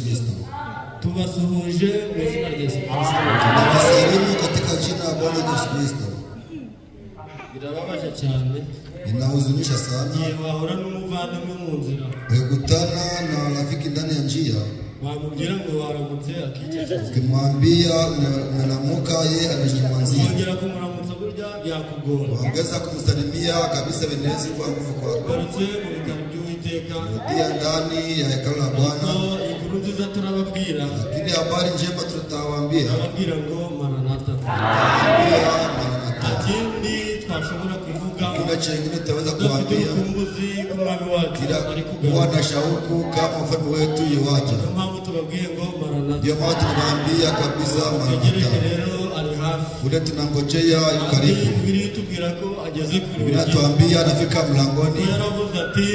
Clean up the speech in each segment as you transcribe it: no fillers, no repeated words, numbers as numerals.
Kristo. Tubasuhuje mu izina rya Yesu Kristo. Tunawasalimu katika jina la Bwana Yesu Kristo. Birababaje cyane. Inahuzunisha sana. Igihe wahura n'umuvandimwe mu nzira, Ukikutana na rafiki ndani ya njia, wamubwira ngo waramutse akicecekera. Ukimwambia unalamuka, yeye anajinyamazia. Wongera kumuramutsa burya byakugora. Ongeza kumsalimia kabisa, vinaweza kuwa nguvu kwako. Tugarutse mu bitaro by'Uwiteka. Rudia ndani ya hekalu la Bwana. Inkuru nziza turababwira. Lakini habari njema tutawaambia. Turababwira ngo maranatha. Tutawaambia maranatha. Ikindi twashobora kuvuga, Kuna chengine tutaweza kuwaambia, urukumbuzi k'umwami wacu kila ari kuwa kugaruka. na shauku kama mfalme wetu yuwaja. Niyo mpamvu tubabwiye ngo maranatha. Ndio maana tunawaambia kabisa Tegereje maranatha. rero ari hafi. Ule tunangojea yu karibu. Bibiliya itubwira ko ageze ku rugi. Inatuambia anafika mlangoni. Yaravuze ati,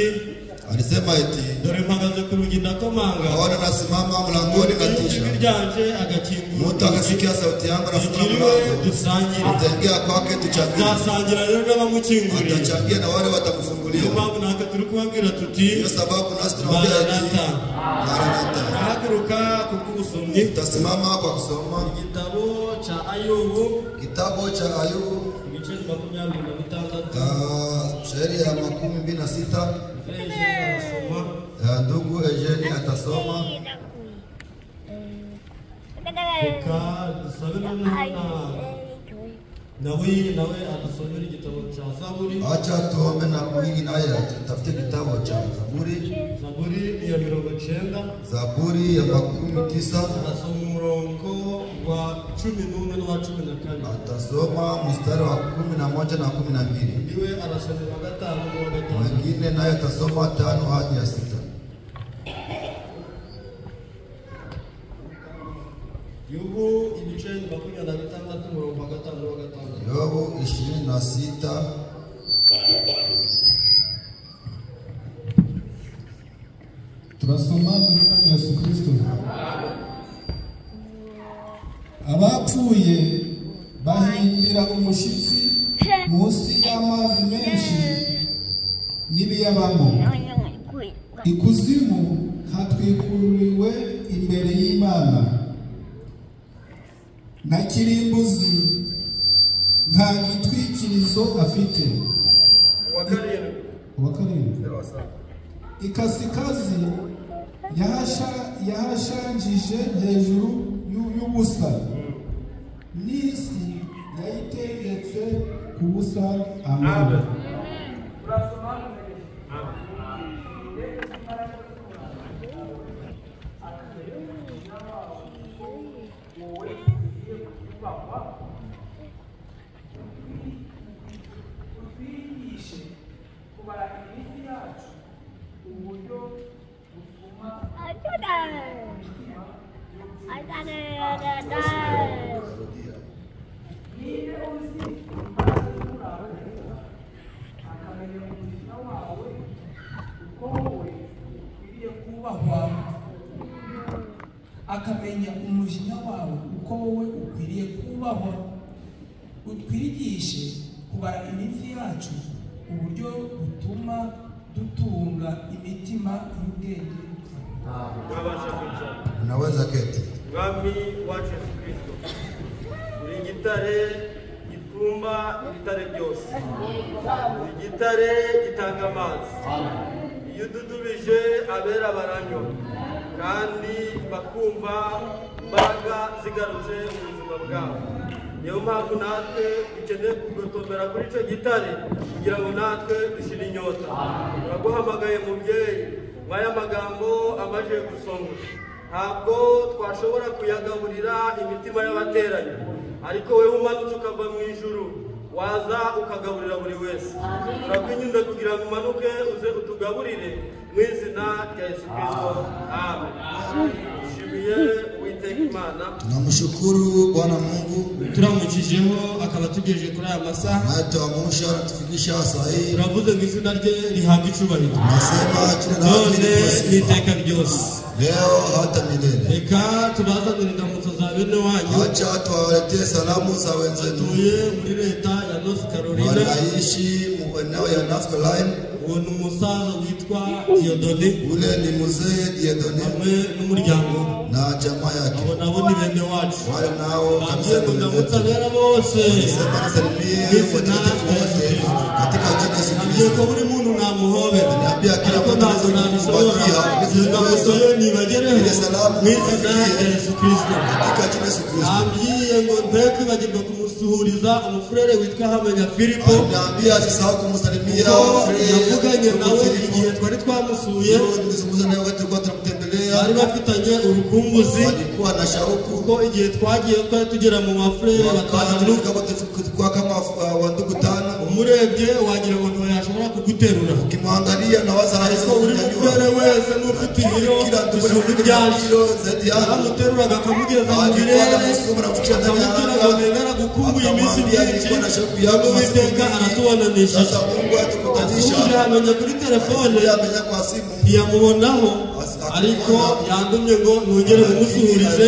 Alisema eti, dore mpagaze ku rugi ndakomanga. Ona nasimama mlangoni natisha. Ijwi ryanje agakingura. Mtu akasikia sauti yangu anafunga Ikiriwe mlango. dusangire. Ataingia kwake tuchangie. Tuzasangira rero n'abamukinguriye. Atachangia na wale watamfungulia. Niyo mpamvu natwe turi kubabwira tuti, Ndio sababu nasi tunawaambia eti, Maranatha. Maranatha. Turahaguruka kubw'ubusomyi. Tutasimama kwa kusoma igitabo cha Ayubu. Kitabu cha Ayubu. Ibice 26. Shairi ya 26. Ndugu Eugene atasoma. Reka dusabe noneho nawe adusomere igitabo cha Zaburi. Acha tuombe na mwingi naye atafute kitabu cha Zaburi. Zaburi ya 90. Zaburi ya 90. Atasoma umurongo wa 11 n'uwa 12. Atasoma mstari wa 11 na 12. Niwe arasoma wa 5 n'uwa 6. Mwingine naye atasoma 5 hadi ya 6. Yobu ibice 26 umurongo wa 5 n'uwa 6. Yobu 26. Turasoma mu izina rya Yesu Kristo. Abapfuye bahindira umushitsi munsi y'amazi menshi n'ibiyabamo. Ikuzimu hatwikuriwe imbere y'Imana. Na kirimbuzi nta gitwikirizo afite. Uwa karindwi. Ikasikazi yahashanjije hejuru y'ubusa, n'isi yayitegetse ku busa. Amen. Utwigishe kubara iminsi yacu uburyo butuma niba uzi imbaraga z'uburakari akamenya umujinya wawe uko wowe ukwiriye kubahwa, akamenya umujinya wawe uko wowe ukwiriye kubahwa. Utwigishe kubara iminsi yacu uburyo butuma dutunga imitima y'ubwenge. Unaweza keti. Mwami wacu Yesu Kristo, uri igitare gitumba ibitare byose, uri igitare gitanga amazi. Iyo ududubije abera baranywa kandi bakumva imbaraga zigarutse mu buzima bwabo. Niyo mpamvu natwe dukeneye kugotomera kuri icyo gitare kugira ngo natwe dushire inyota. Turaguhamagaye mubyeyi, mwaya magambo amaze gusomwa ntabwo twashobora kuyagaburira imitima y'abateranye, ariko wowe umanutse ukava mu ijuru waza ukagaburira buri wese. Turakwinginze kugira ngo umanuke uze utugaburire mu izina rya Yesu Kristo. Amen. Dushimiye Uwiteka Imana. Tunamshukuru Bwana Mungu. Turamukijeho akaba tugejeje kuri aya masaha. Anatuamsha, anatufikisha saa hii. Turavuze ngo izina rye rihabwe icyubahiro. Tunasema jina lake None n'iteka ryose. Leo hata milele. Reka tubazanire indamutso za bene wanyu. Acha tuwaletee salamu za wenzenu. Batuye muri leta ya North Carolina. Wanaishi mu eneo ya North Carolina. Uwo ni umusaza witwa Dieudonné. Ule ni mzee Dieudonné hamwe n'umuryango na jamaa yake. Abo nabo ni bene wacu. Wale nao Bambwiye kabisa ngo ni ndamutse wenzetu. abera bose Sema nisalimie watakatifu wote katika jina la Yesu Nabwiye ko Kristo. buri muntu namuhobera Niambia kila ariko mtu ntabwo anaweza nabishobora. kukumbatia. Iyo ndamutso yo nibagereho Ile salamu mu izina rya Yesu Kristo. Katika jina la Yesu Kristo. Nabwiye ngo nte kwibagirwa kumusuhuriza umufurere witwa Hamenya Filipo Aliniambia asisahau kumsalimia kuko Fred navuganye nawe Filipo. igihe twari twamusuye. Ndio tulizungumza naye wakati tulikuwa tunamtembelea. Bari bafitanye urukumbuzi Alikuwa na shauku. kuko igihe twagiye twari tugera mu bafurere Wakati batanu. tulifika hapo tulikuwa kama wandugu tano. Umurebye wagira ngo ntiyashobora kuguterura. Ukimwangalia nawaza hawezi Ariko buri kukunyanyua. mufurere wese n'ufite ibiro Kila ndugu bisumba na ibyaje kilo zaidi yangu. yaramuteruraga akamugeza mu Alikuwa birere anamusukuma na kufikia ndani ya akamubwira ngo anga. nemera gukumbuye iminsi Akamwambia myinshi nilikuwa na shauku yako masiku Uwiteka mingi. aratubonanisha. Sasa Mungu atukutanisha. Asubije amenya kuri telefone Amenya kwa simu. ntiyamubonaho ariko yandumye ngo nongere mumusuhurize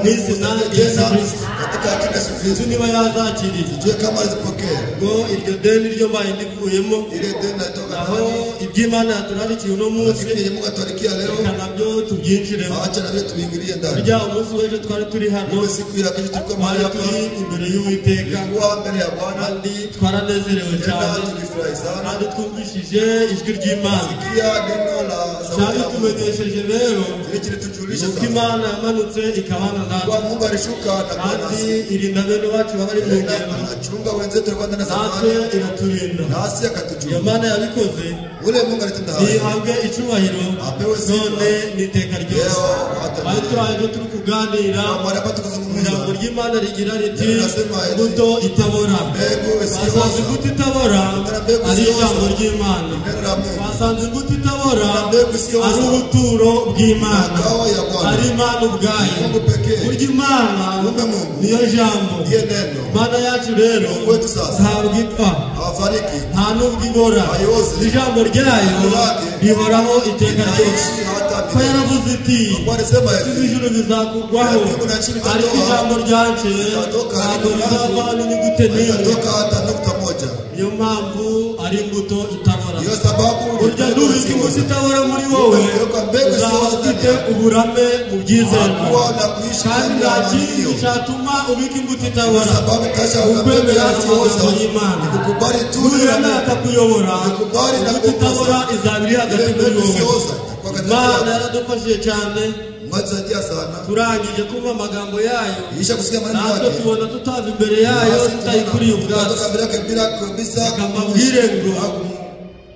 mu izina rya Yesu Kristo. Katika jina la Yesu Sinzi Kristo. niba yazakiriye Sijue kama alizipokea. ngo iryo deni ryo mbaye ndivuyemo Ile deni natoka aho ndani. iby'Imana yaturarikiye uno munsi Lakini Mungu atuarikia leo. reka nabyo tubyinjiremo. Acha na vile tuingilie ndani. Burya umunsi w'ejo twari turi hano Ile siku ya kesho tulikuwa mahali twari hapa. turi imbere y'Uwiteka Tulikuwa mbele ya Bwana. kandi twaranezerewe Tena cyane tulifurahi sana. kandi twumvishije ijwi ry'Imana. Sikia neno la sauti ya Mungu. Cyabitumenyesheje rero Kile kilitujulisha nuko sasa. Imana yamanutse ikabana Kwa natwe Mungu alishuka na kuwa kandi nasi. irinda bene bacu baba bari mu Tena ngendo anachunga wenzetu walikuwa ndani ya natwe safari. iraturinda. Nasi Iyo akatujua. Mana yabikoze Ule Mungu alitenda haya. ntihabwe icyubahiro Apewe sifa. none n'iteka ryose. Leo hata Twari milele. turaje turi kuganira Kwa mahali hapa ijambo tukizungumza ry'Imana rigira riti Linasema eti, imbuto itabora. mbegu Twasanze isiyoza. imbuto itabora Tena mbegu ari isiyoza. ijambo ry'Imana. Neno la Mungu. Twasanze imbuto itabora Tena mbegu isiyoza. ari ubuturo bw'Imana Makao ya Bwana. ari Imana ubwayo. Mungu pekee. Burya Imana Kumbe Mungu niyo jambo. ndiye neno. Imana yacu rero Mungu wetu sasa ntabwo ipfa hafariki. nta n'ubwo ibora. Hayoze. Ijambo ryayo Neno lake rihoraho iteka ryose. linaishi hata Ko milele. yaravuze iti Kwa alisema isi hivi z'ijuru bizakurwaho Mbingu na nchi vitatoa. ariko ijambo ryanje Litatoka, ntabwo neno langu rizavaho n'inyuguti n'imwe. litatoka hata nukta moja. Niyo mpamvu ari imbuto itabora. Ndiyo sababu Burya mbegu nubika imbuto isiyoza. itabora muri wowe Ukiweka mbegu uzaba isiyoza ufite ndani yako. uburame mu byizerwa Hakuwa na kuishi kandi ndani nta ya kindi hiyo. cyatuma ubika imbuto itabora Sababu tasha weka mbegu ukwemera isiyoza. amagambo y'Imana. Ni kukubali tu neno la Nuyemera Mungu. akakuyobora Nikubali na imbuto itabora kuongoza. izaba iri hagati Ile muri mbegu wowe. isiyoza itakuwa katika Imana yako. yaradufashije cyane Mungu atusaidia sana. turangije kumva amagambo yayo Isha kusikia maneno natwe yake. tubona tutava imbere yayo Basi tutayikuriye tunatoka ubwacu. mbele yake bila kabisa. Reka mbabwire ngo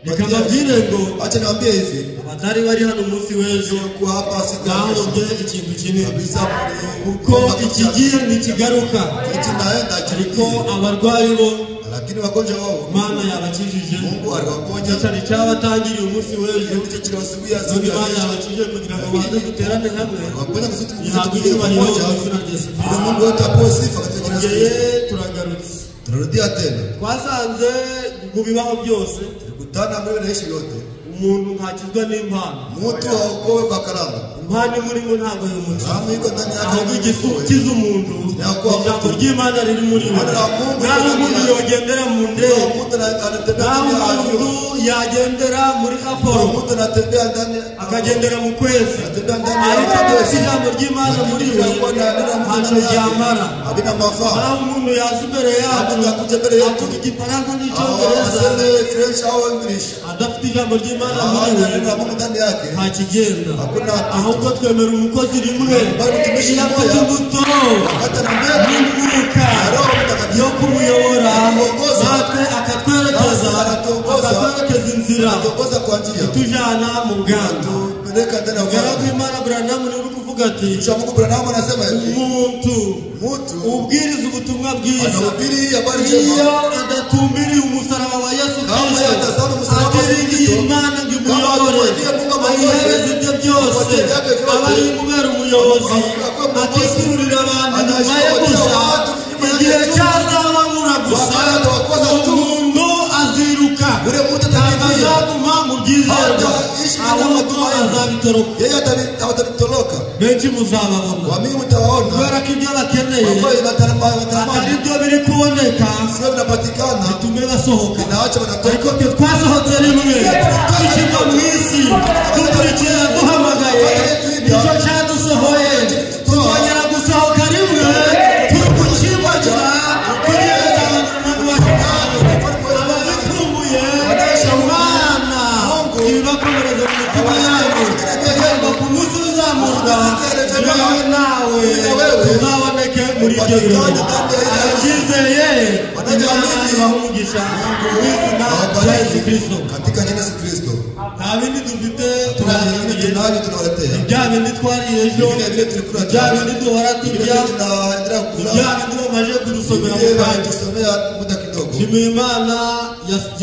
reka mbabwire ngo Acha niwaambie hivi. abatari bari hano umunsi w'ejo Kwa hapa siku ya kesho. bahombye ikintu kinini Kabisa kuko ikigiye ntikigaruka Kiti naenda ariko kirudi. abarwayi bo Lakini wagonjwa wao Imana yabakijije. Mungu aliwaponya. Cyari cyabatangiriye umunsi w'ejo Ndicho kiliwasubiya none siku ya Imana kesho. yabakijije kugira ngo baze duterane hamwe Aliwaponya kusudi ihabwe tukuye icyubahiro pamoja. mu izina rya Yesu Ili Kristo. Mungu wetu apewe sifa katika jina la Yesu Twongeye Kristo. turagarutse Tunarudia tena. twasanze mu bibaho byose Tulikutana mbele naishi yote. umuntu ntakizwa n'impano. Mtu haokoe kwa karama. Impano imurimo ntabwo yumukiza Karama iko ndani yake. ahubwo igikiza umuntu ijambo ry'Imana riri muri we. Neno la Mungu Naho liko umuntu ndani yake. yogendera mu ndege Mtu anatembea naho ndani ya umuntu avyo. yagendera muri Apollo Mtu anatembea ndani akagendera mu kwezi anatembea ndani ya ariko adafite mwezi. ijambo ry'Imana muri we Lakini kuwa na neno la Mungu ntacyo ndani yake ryamara. havina mafaa. Naho umuntu yaza imbere yacu Mtu akuja mbele yetu avuga igifaransa n'icyongereza aseme French au English, adafite ijambo ry'Imana muri hana we neno la Mungu ndani yake, nta kigenda. hakuna Ahubwo twemera umukozi rimwe Bari gutumisha iyo afite moya. imbuto hata na mbegu n'umwuka ya Roho Mtakatifu yo kumuyobora Kumuongoza. natwe akatwerekeza Anatuongoza. akatwerekeza inzira anatuongoza kwa njia, itujana mu bwandu. tupeleka ndani ya Umugaragu ufalme. w'Imana Branham niwe uri kuvuga ati Mcha Mungu Branham anasema hivi, umuntu mtu ubwiriza ubutumwa bwiza anahubiri habari iyo njema adatumbiriye umusaraba wa Yesu Kama Kristo yatazama umusaraba wa Yesu atiringiye Kristo, Imana ngo kama imuyobore atumainie Mungu amuongoze, ayihereze ibye byose apatie vyake vyote, aba ari umubera umuyobozi akuwe mwongozi, atikururira abantu inyuma ye anashuhudia gusa watu nyuma yake igihe tu. cyazababura gusa Wakati atawakosa tu. umuntu aziruka Ule mtu ntabwo atakimbia. azaguma mu byizerwa Hataishi katika ahubwo matumaini. Bazabitoroka. Yeye atavitoroka. Benshi muzababona. Wamingi mtawaona. Kubera ko ibyo bakeneye Kwa kweli atari wanatamani byo biri kuboneka sio vinapatikana, bitume basohoka. vinaacha wanatoka. Ariko twe twasohotse rimwe tukiva mu isi dukurikira duhamagaye nicyo cyadusohoye, tuzongera gusohoka rimwe turi gukibwa kugeza umuntu wacu. Ababikumbuye Imana ibibakomereza mu mitima yabo kugira ngo ku munsi uzamurwa yewe nawe tuzaboneke muri ibyo birori. Ababyizeye Imana ibahe umugisha mu izina rya Yesu Kristo. Katika jina Yesu Kristo. Nta bindi dufite Tuna vingine tubazaniye, tunavyo tunawaletea. bya bindi twariye ejo, Vingine vile tulikula bya jana. bindi duhora Vingine turya, vile tunaendelea kula. bya bindi bamaze kudusomera mu Vingine kanya. walitusomea muda kidogo. Nshimiye Imana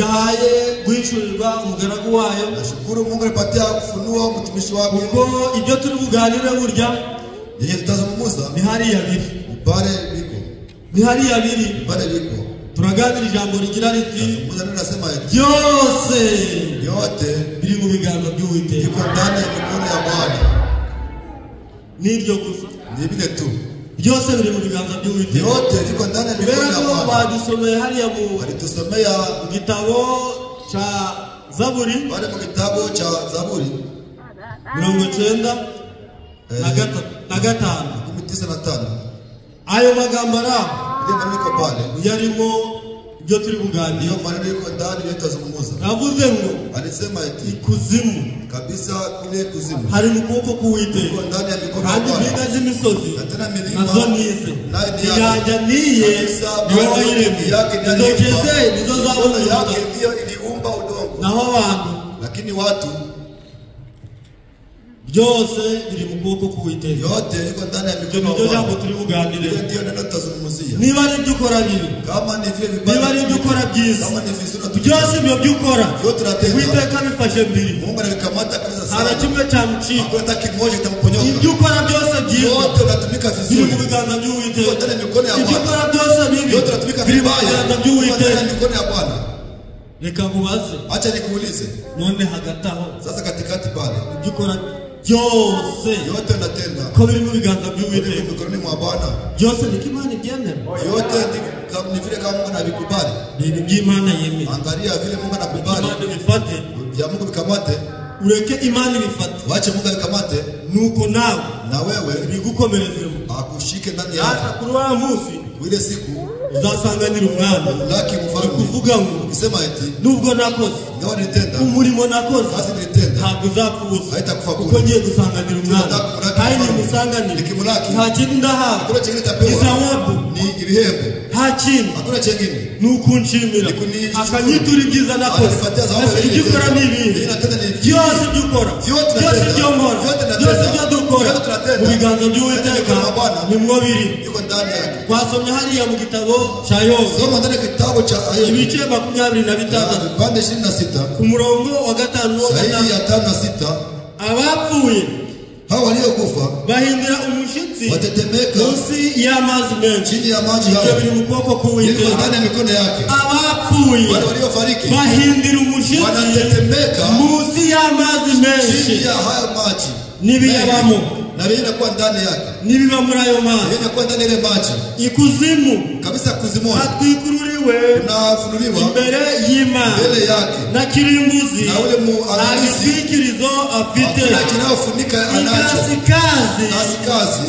yahaye guhishurirwa umugaragu wayo, Nashukuru Mungu alipatia kufunua mtumishi wake. kuko ibyo turi buganire burya Yenye tutazungumza ni hariya biri, ni pale biko. ni hariya biri. Ni pale biko. Turaganira ijambo rigira riti Zungumza neno nasema hivi. byose Yote biri mu biganza by'Uwiteka. iko ndani ya mikono ya Bwana. Nibyo gusa, Ni vile tu. byose biri mu biganza by'Uwiteka. Yote iko ndani ya mikono Kubera ya ko Bwana. badusomeye hariya mu Walitusomea gitabo cha Zaburi pale mu kitabu cha Zaburi 95, 95. Ayo magambo ari aho Ile maneno iko pale. yarimo ibyo turi buganire. Hiyo maneno iko ndani ndio tutazungumza. Navuze ngo Alisema eti ikuzimu kabisa kule kuzimu hari mu kuboko k'Uwiteka, iko ndani ya mikono ya kandi Bwana. impinga z'imisozi Na tena milima nazo nize, nayo ni yake. inyanja niye Kabisa, niwe Bwana wayiremye, yake ndiyo intoki aliumba. ze nizo Mikono zabuze yake ubutaka. ndiyo iliumba udongo, Naho abantu lakini watu byose biri mu kuboko k'Uwiteka. yote iko ndani ya Ibyo mikono nibyo ya jambo Bwana. turi buganire. Ile ndiyo neno tutazungumzia. Niba ari ibyo ukora bibi, Kama ni vile vibaya, niba ari ibyo ukora byiza, kama ni vizuri na byose ibyo byo ukora vyote tunatenda, Uwiteka bifashe mbiri, Mungu anavikamata kabisa nta na sana. kimwe cyamucika. Hakuna hata kimoja kitamponyoka. Ibyo ukora byose byiza Yote unatumika biri vizuri, mu biganza iko by'Uwiteka. ndani ya mikono ya Ibyo Bwana. ukora byose bibi Yote unatumika biri mu vibaya, biganza iko ndani by'Uwiteka. ya mikono ya Bwana. Reka nkubaze, Acha nikuulize none hagati aho sasa, katikati pale, ibyo ukora byose yote unatenda ko biri mu biganza iko by'Uwiteka, mikononi mwa Bwana. byose niko Imana ibyemera. Yote ni vile kama Mungu anavikubali. Ni ibintu by'Imana yemeye. Angalia vile Mungu anakubali, Imana ibifate, vya Mungu vikamate, ureke Imana ibifate, wache Mungu avikamate, nuko nawe na wewe ibigukomerezemo. akushike ndani yako. Hata kuri wa munsi Ile siku uzasanganira umwami, laki ni mfalme kuvuga ngo ukisema eti nubwo nakoze ingawa nilitenda umurimo nakoze kazi nilitenda, ntabwo uzapfa ubusa, haitakufa kuko bure. ngiye gusanganira umwami, Nataka kumulaki kandi mfalme. nimusanganire Nikimulaki nta kindi ndahabwa, hakuna chengine tapewa, izawabu ni ibihembo, nta kindi hakuna chengine. ni ukunshimira Ni kunishukuru. akanyitura ibyiza nakoze. Ananipatia zawadi Ese ibyo ukora ni ibihe? Mimi natenda ni hivi. Byose ibyo ukora, Vyote byose tunatenda. ibyo nkora, Vyote tunatenda. byose ibyo dukora Vyote tunatenda. mu biganza by'Uwiteka Vyote tunatenda. Bwana. nimwo biri. Yuko ndani yake. Twasomye hariya mu gitabo cya Yobu Soma ndani ya kitabu cha Ayubu ibice 26 vipande 26 ku murongo wa 5 n'uwa sahihi 6, ya 5 na 6. abapfuye Hao waliokufa bahindira umushitsi watetemeka munsi y'amazi menshi, chini ya maji ibyo hayo, biri mu kuboko iko k'Uwiteka. ndani ya mikono yake. Abapfuye Wale waliofariki bahindira umushitsi wanatetemeka munsi y'amazi menshi chini ya hayo maji n'ibiyabamo, na vyenye inakuwa ndani yake, n'ibiba muri ayo mazi. vyenye inakuwa ndani ya ile maji Ikuzimu kabisa. Kuzimoni hatwikururiwe unafunuliwa imbere y'Imana mbele yake, na kirimbuzi na ule nta muangalizi gitwikirizo afite. hakuna kinayofunika anacho. Ikasikazi Kasikazi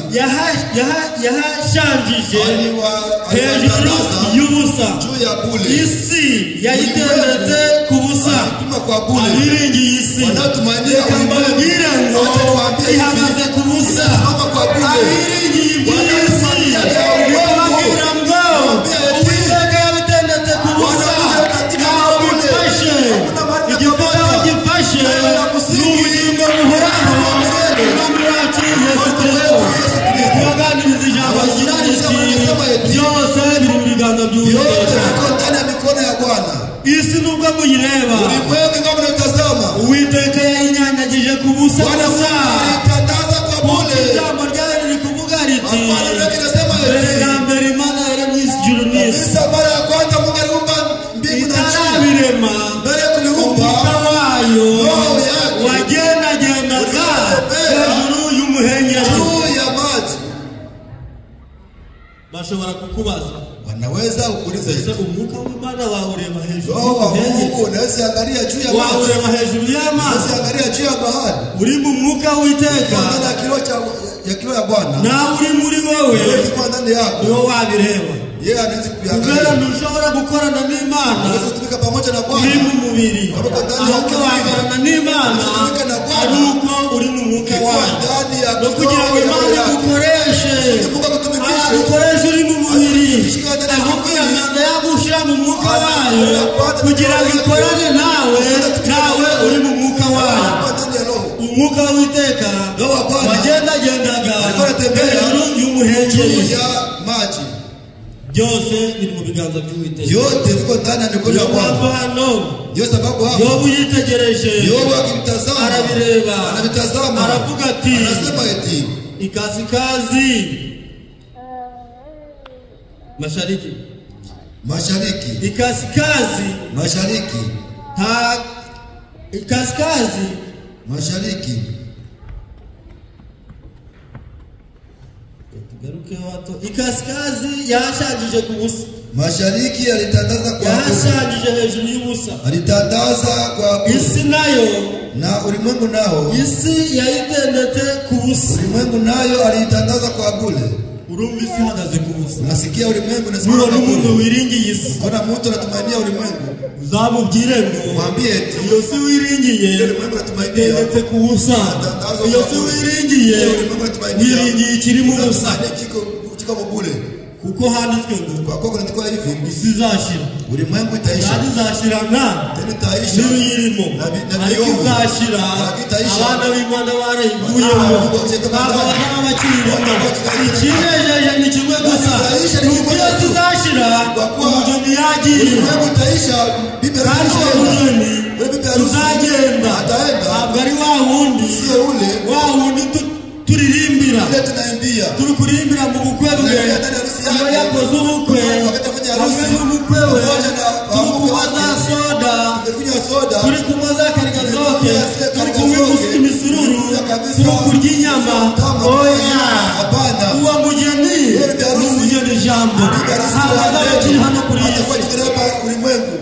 yahashanjije hejuru aliwatandaza y'ubusa, juu ya bule, isi yayitendetse ku busa, alipima kwa bule. abiringiye isi Wanaotumainia reka mbabwire ngo Acha niwaambie hivi, ihagaze ku busa, inasimama kwa bule. abiringiye iby'isi Wanaotumainia vya reka ulimwengu, mbabwira ngo Niwaambie eti, Uwiteka yabitendetse ku busa, Wanakuja katika ntaho bule. bifashe. Hakuna mahali Igifite aho napopata. gifashe Nayo na ni msingi. ubugingo buhoraho, Milele. Umwami wacu Yesu Bwana Kristo. wetu Yesu Kristo. Tubaganiriza ijambo rigira riti Anasema eti, byose biri mu biganza yote by'Uwiteka. viko ndani ya mikono ya Bwana. Isi nubwo muyireba, Ulimwengu kama mnautazama, Uwiteka yayinyanyagije ku busa Bwana gusa. Mungu alitandaza kwa bule. Ijambo ryayo riri kuvuga riti Mafano yake inasema mbere eti, na mbere Imana yaremye ijuru n'isi, kabisa mara ya kwanza Mungu aliumba mbingu na nchi. itarabirema Mbele ya kuliumba umwuka wayo Roho yake wagendagendaga Bashobora kukubaza, Wanaweza kukuuliza ese hivi, umwuka w'Imana wawureba hejuru Roho wa y'umuhengeri? Mungu unaweza angalia juu ya maji, Wawureba hejuru y'amazi? unaweza angalia juu ya bahari, Uri mu mwuka w'Uwiteka, Ukiwa ndani ya kiroho cha ya kiroho ya Bwana, nawe uri muri wowe, wewe ukiwa ndani yako, niwo wabireba. yeye anaweza Kubera kuviangalia. ntushobora gukorana n'Imana Unaweza kutumika pamoja na uri Bwana mu mubiri, ahubwo wakorana n'Imana ari uko uri mu mwuka ukiwa wayo. ndani ya No kugira ngo kiroho ya Imana roho yako. igukoreshe, Mungu akutumikishe. agukoreshe uri mu mubiri, ahubwo iyo myanda yagushyira mu mwuka wayo kugira ngo ikorane nawe, nawe uri mu mwuka wayo. Ukiwa ndani ya roho. Umwuka w'Uwiteka Roho wa Bwana wagendagendaga alikuwa anatembea hejuru y'umuhengeri. juu ya maji. Byose biri mu biganza by'Uwiteka. Yote viko ndani ya mikono Niyo ya Bwana. mpamvu hano Ndiyo sababu hapa Yobu yitegereje, Yobu akimtazama, arabireba, anavitazama, aravuga ati, anasema eti ikasikazi mashariki, mashariki, ikasikazi mashariki, ha, ikasikazi mashariki, tugaruke hato, ikasikazi yashagije ku busa, mashariki alitandaza kwa bure, yashagije hejuru y'ubusa. alitandaza kwa bure, Isi nayo, na ulimwengu nao, isi yayitendetse ku busa. ulimwengu nayo aliitandaza kwa bure. Urumva isi ihagaze ku busa. Nasikia ulimwengu nasimama Nubona kwa umuntu bure. wiringiye isi, Kuna mtu anatumainia ulimwengu, uzamubwire ngo mwambie eti iyo si wiringiye ile ulimwengu anatumainia, itendetse ku busa. Iyo si wiringiye, ulimwengu anatumainia, wiringiye ikirimo ubusa, unatumainia kiko kiko bure, kuko handitswe ngo kwa kuwa kunaandikwa hivi, isi izashira, ulimwengu itaisha, kandi izashirana tena itaisha n'ibiyirimo, na na ariko viliomo. izashira Lakini itaisha. abana b'Imana barayivuyemo, ntabwo bazaba bakiyirimo. Ikinejeje ni kimwe gusa, ni uko iyo si izashira umugeni yagiye, Ulimwengu utaisha, bibi kandi harusi uwo itaenda. mugeni Ule bibi harusi uzagenda ataenda, ntabwo ari wa wundi, sio ule wa wundi turirimbira, ule tunaimbia turi kurimbira mu bukwe bwe. Tunaimbia ndani ya harusi Iyo yake. yakoze ubukwe Wakati afanya hamwe harusi, n'umukwe we, pamoja na turi wamke kunywa wake, za soda, tumekunywa soda, turi kunywa za karikazoke, turi kunywa imisururu, turi kurya inyama. Oya, Hapana. uwo mugeni Yule bibi ni harusi, umugeni jambo, bibi harusi ntabwo wa azaba akiri hano kuri iyi atakuwa si. chini hapa ulimwengu.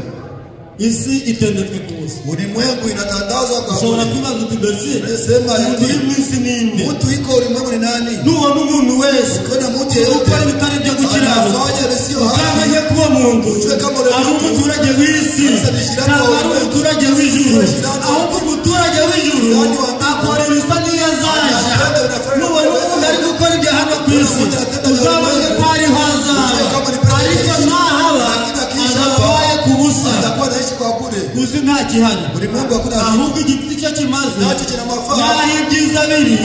Isi itendetswe ku busa. Ulimwengu inatandazwa kwa Ushobora bure. kwibaza uti mbese Unasema umuntu eti uri mu isi ni nde? mtu iko ulimwengu ni nani? Nubona umuntu wese Ukiona mtu yeyote ukora ibitari byo gukiranuka, anafanya visio haki, utamenye ko uwo muntu Ujue kama ule ari mtu umuturage w'isi, Kanisa ni jirani ntabwo wa ari ulimwengu. umuturage w'ijuru. Jirani wa Ahubwo umuturage w'ijuru Jirani wa mbingu. akora ibisa n'iyo azaja. Anatenda vinafanya Nubona umuntu ari gukora ibyo hano ku isi, mtu anatenda vya uzamenye ulimwengu. ko ariho azaba, Ujue kama ni president. ariko nahaba Lakini akiisha azaba hapa, abaye ku busa. atakuwa anaishi kwa bure. Ku isi nta gihari, Ulimwengu hakuna ahubwo igiti icyo kimaze nacho kina mafaa. naho ibyiza biri,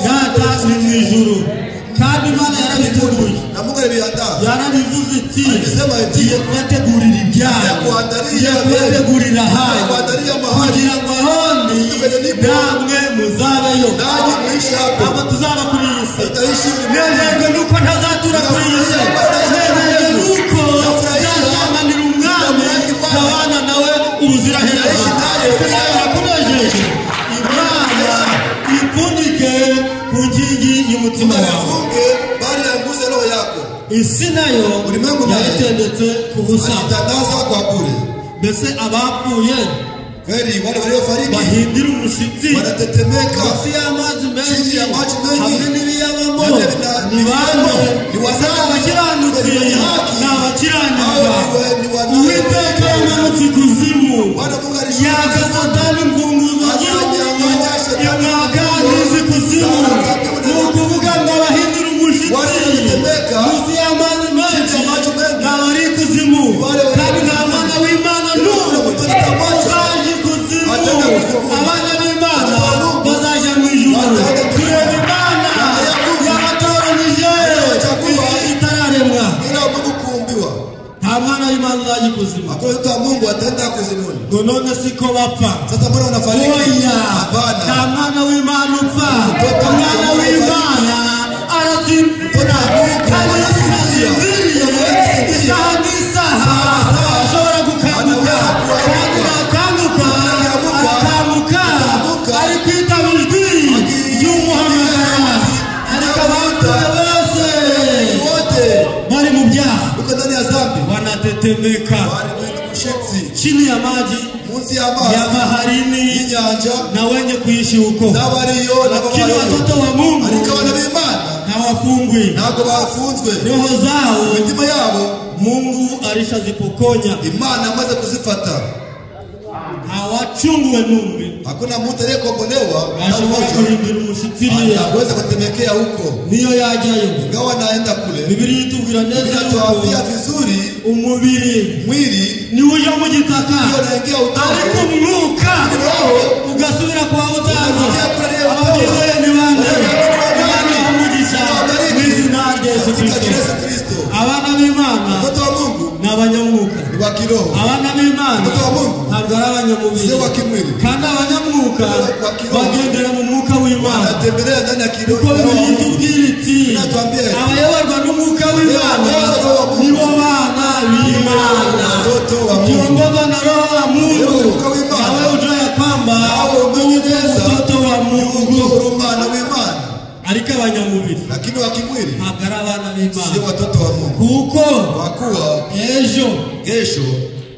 data ni mu ijuru, kandi Imana yarabiteguye. Na Mungu aliviandaa. Yarabivuze iti Alisema eti ngiye kubategurira ibyago, Yakuandalia ngiye kubategurira ahanyu, Yakuandalia mahali. kugira ngo ahondi Kwenye nipo. namwe muzabeyo. Nanyi muishi hapo. Ntabwo tuzaba kuri iyi si. Utaishi ulimwengu. Nejejwe nuko ntazatura kuri iyi si. Nejejwe nuko nzazamanira umwami nkabana nawe ubuziraherezo. Birakunejeje. Imana ipfundike ku nkingi y'umutima wawe. Ufunge bali yanguze roho yako. Isi nayo Ulimwengu naye yayitendetse ku busa. Alitandaza kwa bure. Mbese abapfuye Kweli wale waliofariki bahindira umushitsi wanatetemeka munsi y'amazi menshi Chini ya maji mengi. hamwe n'ibiyabamo. Na Ni bande? ni Si abakiranutsi, Ni wenye haki. ni abakiranirwa. Hao ni Uwiteka yamanutse ikuzimu, Bwana Mungu alishuka yaka Satani imfunguzo Akanyang'anya shetani imwaka n'izikuzimu. Ni ukuvuga ngo abahindura umushitsi Wale wanatetemeka munsi y'amazi menshi Chini ya maji mengi. ni abari ikuzimu, Wale wali- kandi nta mwana w'Imana n'umwe Mtu atamwacha. uzaje ikuzimu. Ataenda kuzimu. Abana b'Imana Watoto wa Mungu. bazaja mu ijuru. Wataenda kuzimu. Kureba Imana yabatoranije Waliowachagua. isi itararemwa. bila Mungu kuumbiwa. Nta mwana w'Imana uzajya ikuzimu. Hakuna mtoto wa Mungu ataenda kuzimuni. Ngo none siko bapfa? Sasa mbona wanafariki? Oya, Hapana. nta mwana w'Imana upfa. Mtoto wa Umwana Mungu w'Imana arasinzira, kandi iyo asinziriye isaha n'isaha ashobora gukanguka, kandi yakanguka arakanguka ari kwitaba ijwi ry'umuhamagara. Ariko abapfuye bose Wote bari Wanaanguka ndani ya dhambi, wanatetemeka bari guhinda umushyitsi chini ya maji munsi ya y'amazi baharini y'inyanja na wenye kuishi huko. n'abariyo Lakini n'ababayeyo. watoto wa Mungu Ariko abana b'Imana hawafungwi, ntabwo bafunzwe, roho zao imitima yabo Mungu alishazipokonya, Imana yamaze kuzifata. hawachungwe numbi Hakuna mtu aliyekombolewa na bashobora mmoja guhindura umushyitsi anaweza kutemekea huko, niyo yajyayo. ingawa naenda kule. Bibiliya itubwira neza Biblia yuko tuambia vizuri, umubiri mwili niwo uja mu gitaka, ndio unaingia ariko udongo, umwuka roho ugasubira kwa utanga. unarudia kule aliyeutoa. Ababyizeye ni bande? Imana ibahe umugisha mu izina rya Yesu Katika Kristo. jina Yesu Kristo. Abana b'Imana Watoto wa Mungu ni abanyamwuka. ni wa kiroho, Abana b'Imana Watoto wa Mungu ntabwo ari abanyamubiri, sio wa kimwili, kandi abanyamwuka Wa kiroho. bagendera mu mwuka w'Imana. wanatembelea ndani ya kiroho. Kuko Bibiliya itubwira iti Inatuambia eti, abayoborwa n'umwuka w'Imana nibo bana b'Imana. Watoto wa Mungu. Ukiongozwa na Roho wa Mungu Mwuka w'Imana. nawe ujue ya kwamba Nawe umenye neza mtoto wa Mungu. yuko uri umwana w'Imana, Ariko abanyamubiri lakini wa kimwili ntabwo ari abana b'Imana, sio watoto wa Mungu, kuko kwa kuwa ejo kesho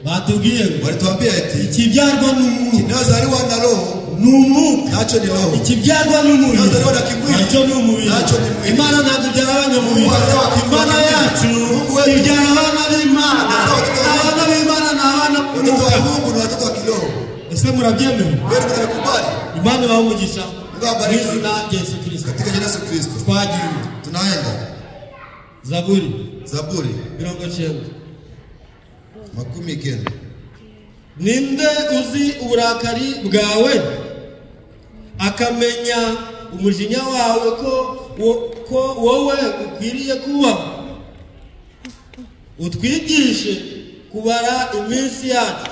batubwiye ngo walituambia eti ikibyarwa n'umwuka kinayozaliwa na roho ni umwuka, nacho ni roho, ikibyarwa n'umubiri Kinayozaliwa na kimwili nacyo ni umubiri. nacho ni mwili. Imana ntabwo ibyara abanyamubiri, Mungu azaa wa kimwili. Imana yacu Mungu wetu ibyara abana b'Imana. Azaa watoto wa Mungu. Abana b'Imana ni abana Watoto wa b'umwuka. Mungu ni watoto wa kiroho. Ese murabyemera? Kweli tunakubali Imana ibahe umugisha Mungu awabariki. mu izina rya Yesu Kristo. katika jina la Yesu Kristo. Twagiye Tunaenda Zaburi Zaburi 90. 90. Ninde uzi uburakari bwawe akamenya umujinya wawe ko wowe ukwiriye kuba? Utwigishe kubara iminsi yacu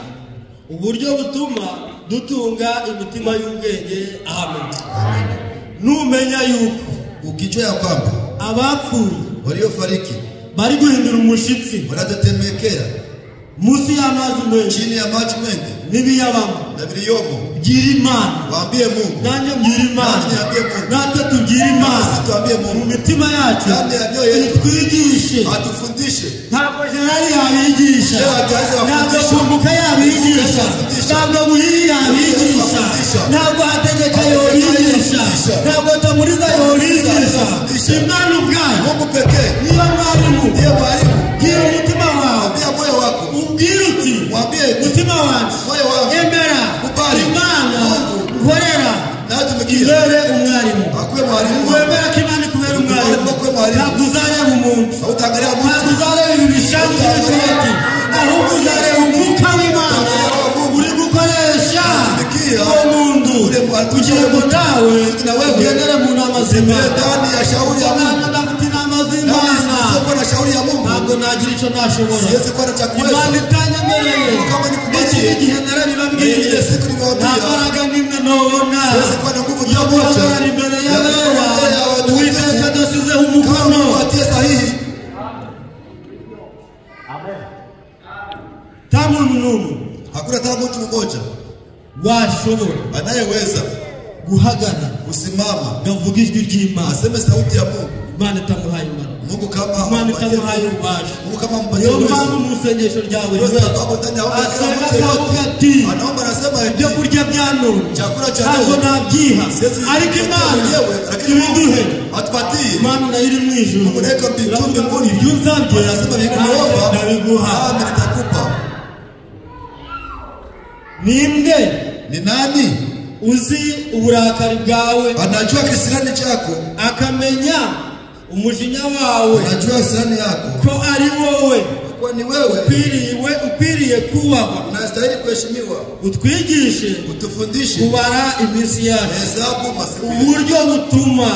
uburyo butuma dutunga imitima y'ubwenge. Amen. Numenya yuko Ukijua ya kwamba abapfuye waliofariki bari guhindura umushitsi wanatetemekea munsi y'amazi menshi chini ya maji mengi n'ibiyabamo, na viliyomo, bwira Imana, waambie Mungu, nanjye mbwira Imana, Nanjye niambie Mungu. natwe tubwire Imana, sisi tuambie mu Mungu mitima yacu Ndani ya mioyo yetu. itwigishe. atufundishe. Ntabwo Gerari yabigisha, Gerard yaje ntabwo abafundisha. Kumbuka yabigisha, Abafundisha. ntabwo Buhiri yabigisha, Abafundisha. ntabwo Hategeka yobigisha, Abafundisha. ntabwo Tamuriza yobigisha. Abafundisha. Imana ubwayo Mungu pekee niyo mwarimu. ndiye mwalimu. Bwira umutima wawe, Ambia moyo wako, ubwire uti mwambie eti, mutima wanjye moyo wangu emera Kubali. Imana Mungu. nkorera natumikia, ibere umwarimu. akuwe mwalimu. Wemera ko Imana ikubera umwarimu, Mwarimu akuwe mwarimu. ntabwo uzareba umuntu, Hautaangalia ntabwo mtu, uzareba ibi bishangi by'ishati, ahubwo uzareba umwuka w'Imana uri gukoresha uwo muntu kugira ngo nawe ugendere mu nama z'Imana. ndani ya shauri ya Mungu. Nanjye ndafite inama Nami z'Imana, sizokuwa na shauri ya Mungu, ntabwo nagira icyo nashobora. siwezi kuwa na cha Imana kuweza. itanyemereye Kama nikubaliye. iki ni igihe narabibabwiye, Ile siku nta nimewaambia, mbaraga n'imwe nobona siwezi kuwa na nguvu yo hata moja guhagarara imbere ya kusimama mbele y'abera ya watu Uwiteka watakatifu. adasizeho Kama umukono. Mungu atie sahihi, Nta muntu n'umwe hakuna hata mtu mmoja washobora anayeweza guhagarara kusimama ngo avuge ijwi ry'Imana aseme sauti ya Mungu. Imana itamuhaye imbaraga, Mungu kama Imana hampatie itamuhaye ububasha. Mungu kama hampatie Niyo uwezo. mpamvu mu isengesho rya buri Ndio wese sababu ndani ya ombi kila asenga mtu akavuga yeyote ati anaomba anasema ibyo hivi, kurya bya none chakula cha ntabwo leo nabyiha, siwezi ariko Imana mwenyewe, lakini Mungu ibiduhe. atupatie. Imana nayo iri mu ijuru Mungu naye mbinguni, iravuga ngo mbinguni. ibyo unsabye Anasema nanjye nikuomba ndabiguha. nami nitakupa. Ninde Ni nani uzi uburakari bwawe anajua kisirani chako? akamenya umujinya wawe Anajua kisirani yako ko ari wowe kwa ni wewe ukwiriye kubahwa? unastahili kuheshimiwa. Utwigishe Utufundishe kubara iminsi yacu hesabu masiku yetu, uburyo butuma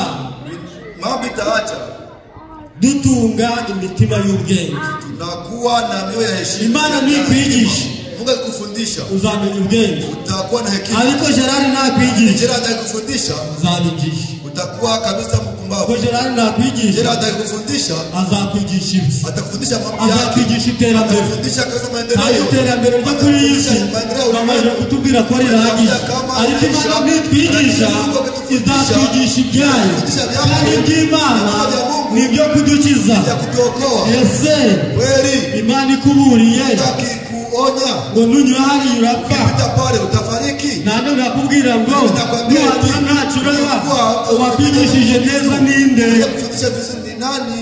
mambo itaacha dutunga imitima y'ubwenge. tunakuwa na mioyo ya heshima. Imana nikwigisha Mungu akikufundisha uzamenya ubwenge, utakuwa na hekima. ariko Gerard nakwigisha Gerard akikufundisha uzabigisha. utakuwa kabisa mpumbavu. Ko Gerard nakwigisha Gerard akikufundisha azakwigisha ibye, atakufundisha mambo yake, azakwigisha iterambere. atakufundisha kabisa Ntabwo maendeleo. iterambere ryo kuri iyi si bamaze kutubwira ko rirahagije, ariko Imana nitwigisha izatwigisha ibyayo, kandi iby'Imana ni ibyo kudukiza. Ya kutuokoa. Ese Kweli Imana ikuburiye akikuonya ngo nunyura hariya urapfa, ukipita pale utafariki. Nane urakubwira ngo nuhanyura ntacyo uraba, uwakwigishije neza ninde? Kufundisha vizuri ni nani?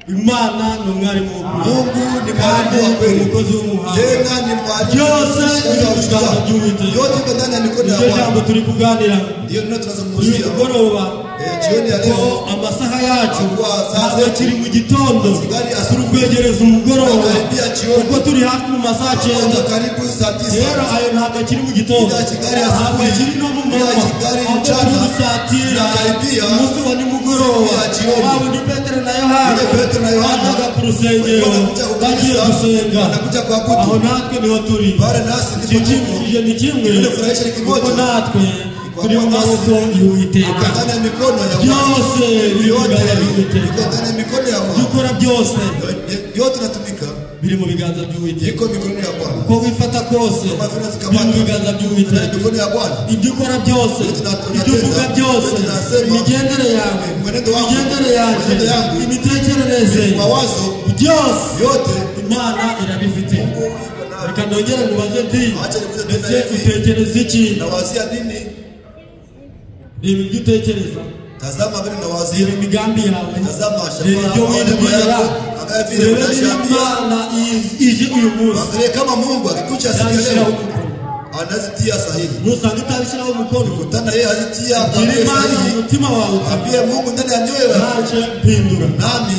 Imana ni umwarimu w'ukuri. Mungu ni kandi mwalimu wa kweli. umukozi w'umuhanga. Tena ni mwalimu. Byose biri mu biganza by'Uwiteka. Yote iko ndani ya mikono ya Iryo jambo Bwana. turi kuganira Ndiyo neno uyu tunazungumzia. mugoroba, Jioni ya ko leo amasaha yacu Kwa saa ntabwo zetu. akiri mu gitondo, Kigali turi asubuhi. kwegereza umugoroba, Tunakaribia jioni. kuko turi hafi mu masaha 9. Karibu saa 9. Rero ayo ntabwo akiri mu gitondo, Ila Kigali ntabwo asubuhi. akiri no mu Ila manywa, Kigali ahubwo mchana. turi gusatira Tunakaribia umunsi wa nimugoroba. siku ya jioni. Waba undi Petero na Yohana Yule Petero na Yohana bajyaga ku rusengero wanakuja ku bagiye kanisa, gusenga, wanakuja kuabudu. aho natwe niho turi. Pale nasi ndipo tuko. Igishimishije ni kimwe, Kinachofurahisha ni kimoja. kuko natwe turi mu maboko y'Uwiteka. Iko ndani ya mikono ya Bwana. Byose biri mu Yote biganza by'Uwiteka. iko ndani ya mikono ya Ibyo Bwana. ukora byose Yote natumika biri mu biganza by'Uwiteka. iko mikononi ya Bwana. Uko wifata kose Kama vile biri mu tukamata biganza ndani ya by'Uwiteka. mikono ya Bwana. Ibyo ukora byose, ibyo uvuga byose, imigendere yawe, Mwenendo wangu, imigendere yanjye, mwenendo yangu, imitekerereze, mawazo byose yote Imana irabifite. Mungu iko nayo. Reka nongere nkubaze nti Acha nikuze tena ese hivi. utekereza iki? Nawazia nini? Reba ibyo utekereza, Tazama vile nawazia. reba imigambi yawe, Tazama reba shabaha, ibyo malengo wibwira, yako, angalia vile reba niba unashaambia. Imana ije uyu munsi Angalia kama Mungu akikucha siku ya yabishyiraho leo umukono. anazitia sahihi. Nusanga itabishyiraho umukono, Kutana yeye azitia gira akwambie Imana mu sahihi. mutima wawe uti Ambie Mungu ndani ya nyoyo yako. naje mpindura. Nami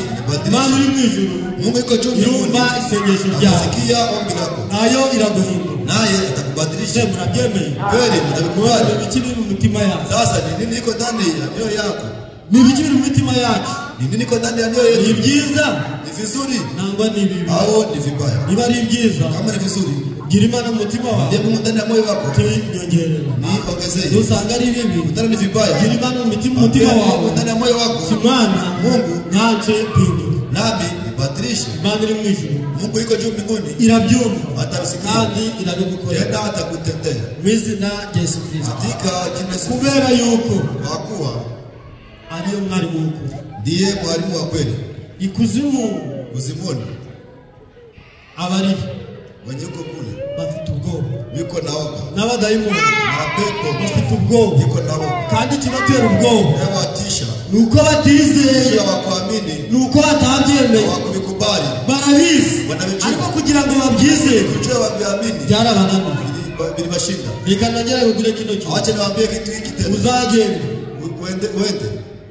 Imana nibadilishe. uri mu ijuru Mungu iko juu mbinguni. yumva isengesho ryawe, Atasikia ombi lako. nayo iraguhindura. Naye Ese atakubadilisha. murabyemeye? Kweli mtabikubali. Ni ibiki biri mu mitima yacu? Sasa ni nini iko ndani ya mioyo yako? Ni ibiki biri mu mitima yacu? Ni nini iko ndani ya mioyo Ni yetu? byiza Ni vizuri nangwa ni bibi? au ni vibaya? Niba ari byiza, Kama ni vizuri, gira Imana mu mutima wawe ndiye Mungu ndani ya moyo wako, tunyongerera. niongezee. Nusanga ari bibi, Kutana ni vibaya, gira Imana mu mutima Ambie wawe Mungu ndani ya moyo wako, si Mwana Mungu nanje mpindura. nami nibadilishe. Imana iri mu ijuru Mungu iko juu mbinguni, irabyumva atasikia kandi irabigukorera tena atakutendea mu izina rya Yesu Kristo, katika jina la Yesu. kubera yuko Kwa kuwa ariyo mwarimu w'ukuri. ndiye mwalimu wa kweli. Ikuzimu Kuzimuni abari wenye uko kule bafite ubwoba, wiko naoga n'abadayimoni na pepo bafite ubwoba, iko naoga, kandi ikibatera ubwoba nawatisha ni uko batizeye, kisha wakuamini ni uko batabyemeye. hawakubikubali, Barabizi, Wanabijua. ariko kugira ngo babyizere kujua waviamini byarabananiye. vilibashinda. Reka nongere nkubwire kino kintu, Acha niwaambie kitu hiki tena, uzagenda, uende, uende,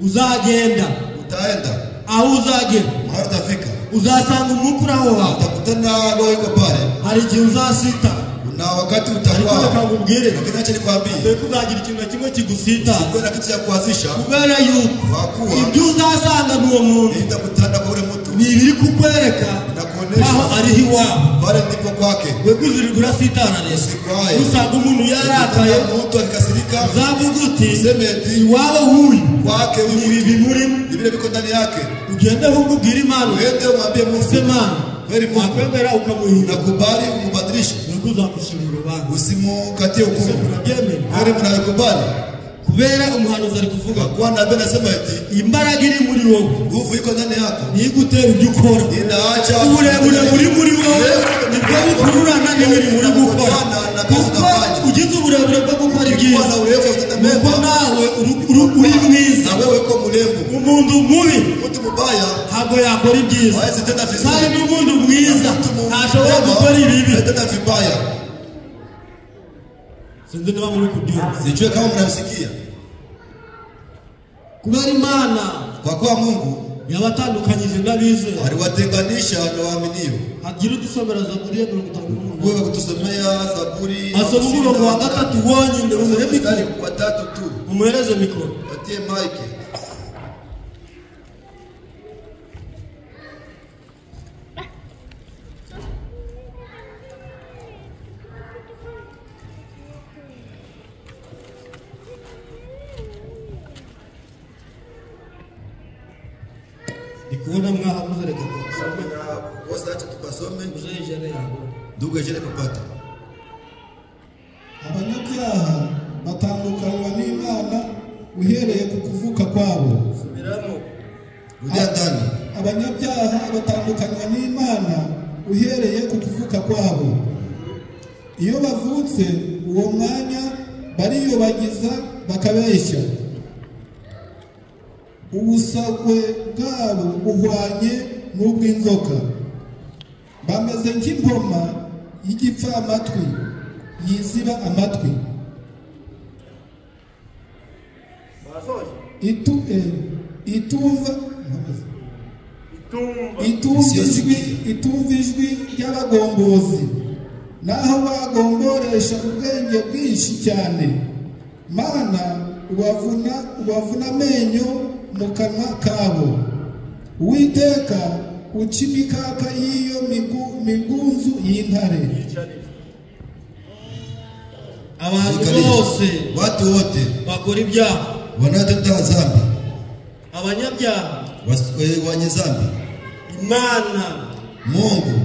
uzagenda utaenda aho uzagera mahali utafika, uzasanga umwuka uri aho hantu. utakutana roho iko pale. Hari igihe uzasita, Kuna wakati ariko reka utakwaa, nkubwire, lakini acha nikwambie, reka uzagira ikintu na kimwe kigusitaza, sikuwe na kitu cha kuanzisha, kubera yuko kwa kuwa ibyo uzasanga n'uwo muntu nitakutana kwa ule mtu ni ibiri kukwereka aho nakuonesha ariho iwabo. pale ndipo kwake. We kuzirirwa urasitara rero, Usikwae usanga umuntu yarakaye, Ukutana mtu akikasirika, uzavuga uti useme eti iwabo w'uyu kwake ni huyu ibi mtu bimurimo. ni vile viko ndani yake. Ugende ahubwo ubwire Imana, Uende umwambie Mungu, use Mana kweli Mungu, wakwemera ukamuhindura, nakubali umubadilishe, nibwo uzamushira urubanza. usimukatie Ese hukumu. murabyemera? Kweli mnakubali? Kubera umuhanuzi ari kuvuga Kwa kuwa nabii anasema eti imbaraga iri muri wowe nguvu iko ndani yako, niyo igutera ibyo ukora, inaacha uburebure buri muri wowe nibwo bukururana n'imirimo uri gukora, kuko ugize uburebure bwo gukora kuwa ibyiza na urefu wa kutenda nuko mema, nawe uri mwiza. na wewe uko mrembo. Umuntu mubi Mtu mubaya ntabwo yakora ibyiza, hawezi tenda kandi vizuri, n'umuntu mwiza mtu ntashobora mwema gukora ibibi. hawezi tenda vibaya. Sinzi niba muri kubyumva. Sijue kama mnamsikia. Kubera Imana Kwa kuwa Mungu yabatandukanyije n'abizera, aliwatenganisha na waaminio. hagira udusomera Zaburi ya 58, Wewe kutusomea Zaburi asoma umurongo wa 3 wonyine, umuhe mikoro, mstari wa 3 tu, umuhereze mikoro. patie mike. Ndi kubona mwahabuze, reka dusome. Kosa, acha tukasome. Muzehe Jene yabo. Ndugu Ejene kupata Abanyabyaha batandukanywa n'Imana uhereye ku kuvuka kwabo. Subiramo. Rudia ndani. Abanyabyaha batandukanywa n'Imana uhereye ku kuvuka kwabo. Iyo bavutse uwo mwanya bariyobagiza bakabeshya. Ubusagwe bwabo buhwanye n'ubw'inzoka. Bameze nk'impoma y'igipfamatwi yiziba amatwi. Itumva ijwi ry'abagombozi, naho bagomboresha ubwenge bwinshi cyane. Mana ubavuna amenyo mu kanwa kabo. Uwiteka uca imikaka y'iyo migunzu y'intare. Abantu bose, watu wote bakora ibyaha, wanaotenda dhambi, abanyabyaha, wenye dhambi, Imana Mungu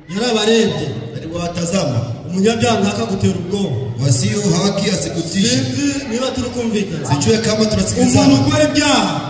yarabarebye, aliwatazama. Umunyabyaha ntakagutera ubwoba, wasio haki asikutishe. Sinzi niba turi kumvikana, sijue kama tunasikilizana. Umuntu ukora ibyaha,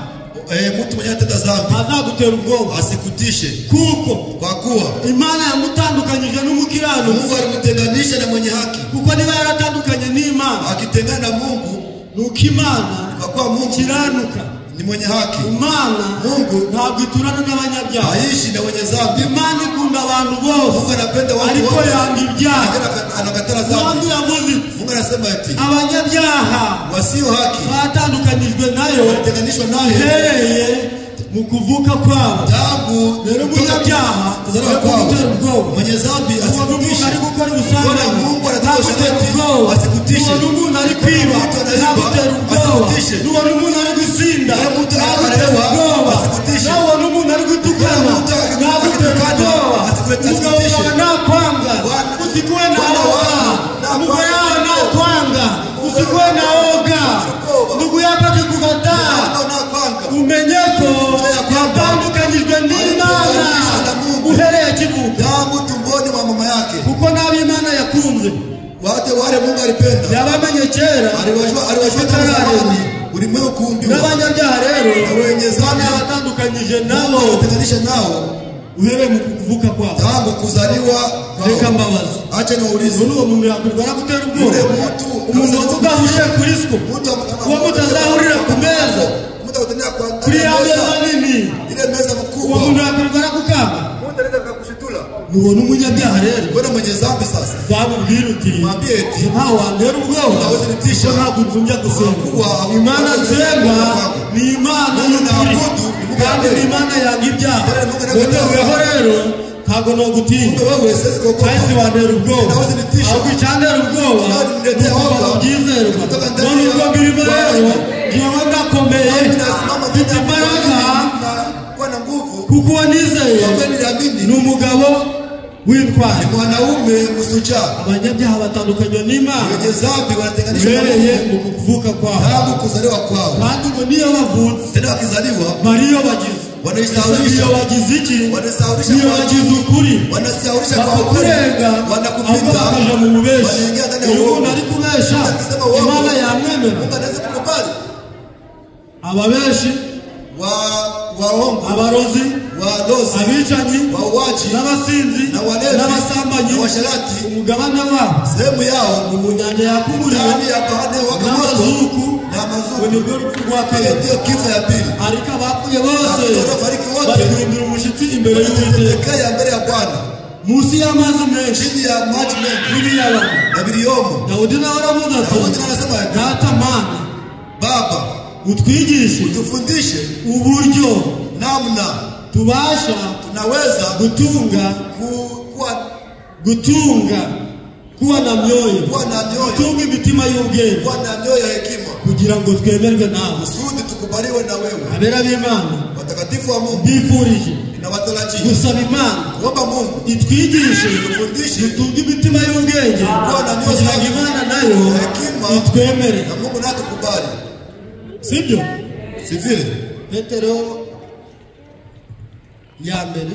mtu mwenye atenda dhambi azagutera ubwoba, asikutishe, kuko kwa kuwa Imana yamutandukanyije n'umukiranutsi. Mungu alimtenganisha na mwenye haki, kuko niba yaratandukanye n'Imana, akitengana na Mungu, nuko Imana kwa kuwa Mungu kiranuka ni mwenye haki. Imana Mungu ntabwo iturana n'abanyabyaha, haishi na wenye dhambi. Imana ikunda abantu bose, Mungu anapenda watu ariko wote, yanga ibyaha, anakatala dhambi. Mungu anasema eti abanyabyaha wasio haki batandukanyijwe nayo, walitenganishwa naye uhereye mu kuvuka kwabo. Tangu rero umunyabyaha kuzaliwa kwao, mwenye dhambi asikutishe. Ari gukora ubusambanyi, Mungu anataka ubwoba, asikutishe. Nubona umuntu ari kwiba, ntagutera ubwoba. Nubona umuntu ari gusinda, ntagutera ubwoba. Nubona umuntu ari gutukana, ntagutera ubwoba. Umugabo wawe nakwanga, usikuwe na woga. Umugore wawe nakwanga, usikuwe na woga. Ndugu yako akikukataa, umenye ko yatandukanyijwe n'Imana uhereye akivuka, tangu tumboni mwa mama yake, kuko n'abo Imana yakunze, wote wale Mungu alipenda, yabamenye kera, aliwajua tangu zamani, ulimwengu kuumbiwa. N'abanyabyaha rero wenye dhambi yabatandukanyije nabo, alitenganisha nao uhereye mu kuvuka kwabo, tangu kuzaliwa kwao. Reka mbabaze, acha niwaulize, uwo muntu yakwirirwa aragutera ubwoba? Umuntu udahuriye kuri siko, uwo mutazahurira ku meza, kuri ya meza nini, ile meza mkubwa, uwo muntu yakwirirwa aragukanga? Mtu anaweza kukushitula. Nubona umunyabyaha rero, mbona mwenye dhambi sasa, zamubwira uti mwambie eti nta wantera ubwoba, hawezi ntabwo nzumya gusenga. Imana nsenga ni Imana y'ukuri, kandi ni Imana yanga ibyaha. Weho rero ntabwo nogutinya, kandi wantera ubwoba, ahubwo icyantera ubwoba ni ukuva mu byizerwa. None ubwo mbirimo rero, ngewe ndakomeye, mfite imbaraga, kuko uwo nizeye ni umugabo w'intwari, mwanaume mshujaa. Abanyabyaha batandukanywa n'Imana wenye dhambi wanatenganishwa uhereye mu kuvuka kwabo, tangu kuzaliwa kwao. Kandi ngo niyo bavutse, tena wakizaliwa, bariyobagiza, wanajisahulisha, biyobagiza iki? Wanajisahulisha, biyobagiza ukuri, wanajisahulisha kwa ukuri, bakakurenga, wanakupita, bakaja mu bubeshi. Wanaingia ndani ya Iyo uongo. umuntu ari kubesha, Akisema uongo, Imana yamwemera? Mungu anaweza kukubali? Ababeshi, waongo, abarozi, walozi, abicanyi, wauaji, n'abasinzi, na walevi, n'abasambanyi, na washerati, umugabane wabo sehemu yao ni mu nyanja yaka umuriro ndani ya bahari waka moto n'amazuku, na mazuku. Nibwo rupfu rwa kabiri. Ndiyo kifo ya pili. Ariko abapfuye bose Wanafariki wote bari guhindura umushyitsi imbere y'Uwiteka, wanatetemekea mbele ya Bwana, munsi y'amazi menshi, chini ya maji mengi n'ibiyaga na viliomo. Dawudi nawe aravuze ati, Dawudi nawe anasema ati, Data Mana, Baba, utwigishe, utufundishe uburyo, namna tubasha, tunaweza gutunga, gutunga, kuwa na mioyo, kuwa na mioyo, gutunga imitima y'ubwenge, kuwa na mioyo ya hekima, kugira ngo twemerwe nawe, kusudi tukubaliwe na wewe. Abera b'Imana, watakatifu wa Mungu, mbifurije na watarajia gusaba Imana kuomba Mungu itwigishe, itufundishe, dutunge imitima y'ubwenge, kuwa na mioyo kugira ngo Imana nayo hekima itwemere, na Mungu naye atukubali. Sibyo? Si vile? Petero ya mbere,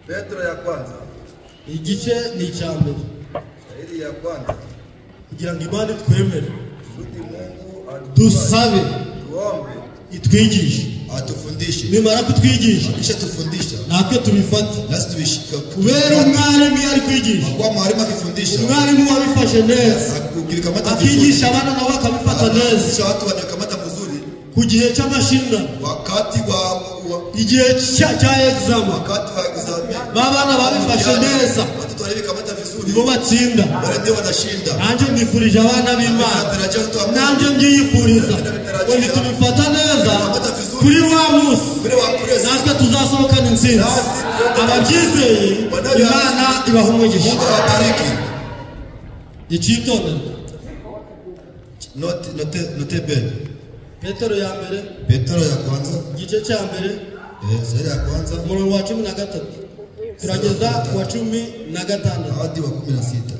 Petro ya kwanza, igice ni icya mbere, shairi ya kwanza, kugira ngo Imana itwemere, kusudi Mungu dusabe, tuombe, Itwigishe. Atufundishe. Nimara kutwigisha, Kisha tufundisha natwe tubifate. nasi tubishika. Kubera umwarimu iyo ari kwigisha, Kwa mwalimu akifundisha, umwarimu wabifashe neza ukikamata vizuri, akigisha abana nabo bakabifata neza, kisha watu wanakamata mzuri ku gihe cy'amashindano, wakati wa igihe cya exam, wakati wa examen, ba bana babifashe neza watoto walikamata vizuri, nibo batsinda. wale ndio wanashinda. Nanjye mbifurije abana b'Imana, Natarajia watoto wa Mungu nanjye mbyiyifuriza ngo nitubifata neza kuri wa munsi vile wa kuresa. natwe tuzasohokana intsinzi. Ababyizeye Imana ibaha umugisha. Mungu awabariki. Icyitonderwa. Note note note ben. Petero ya mbere, Petro ya kwanza, igice cya mbere, sura ya kwanza umurongo wa 13 turageza ku wa 16. hadi wa 16.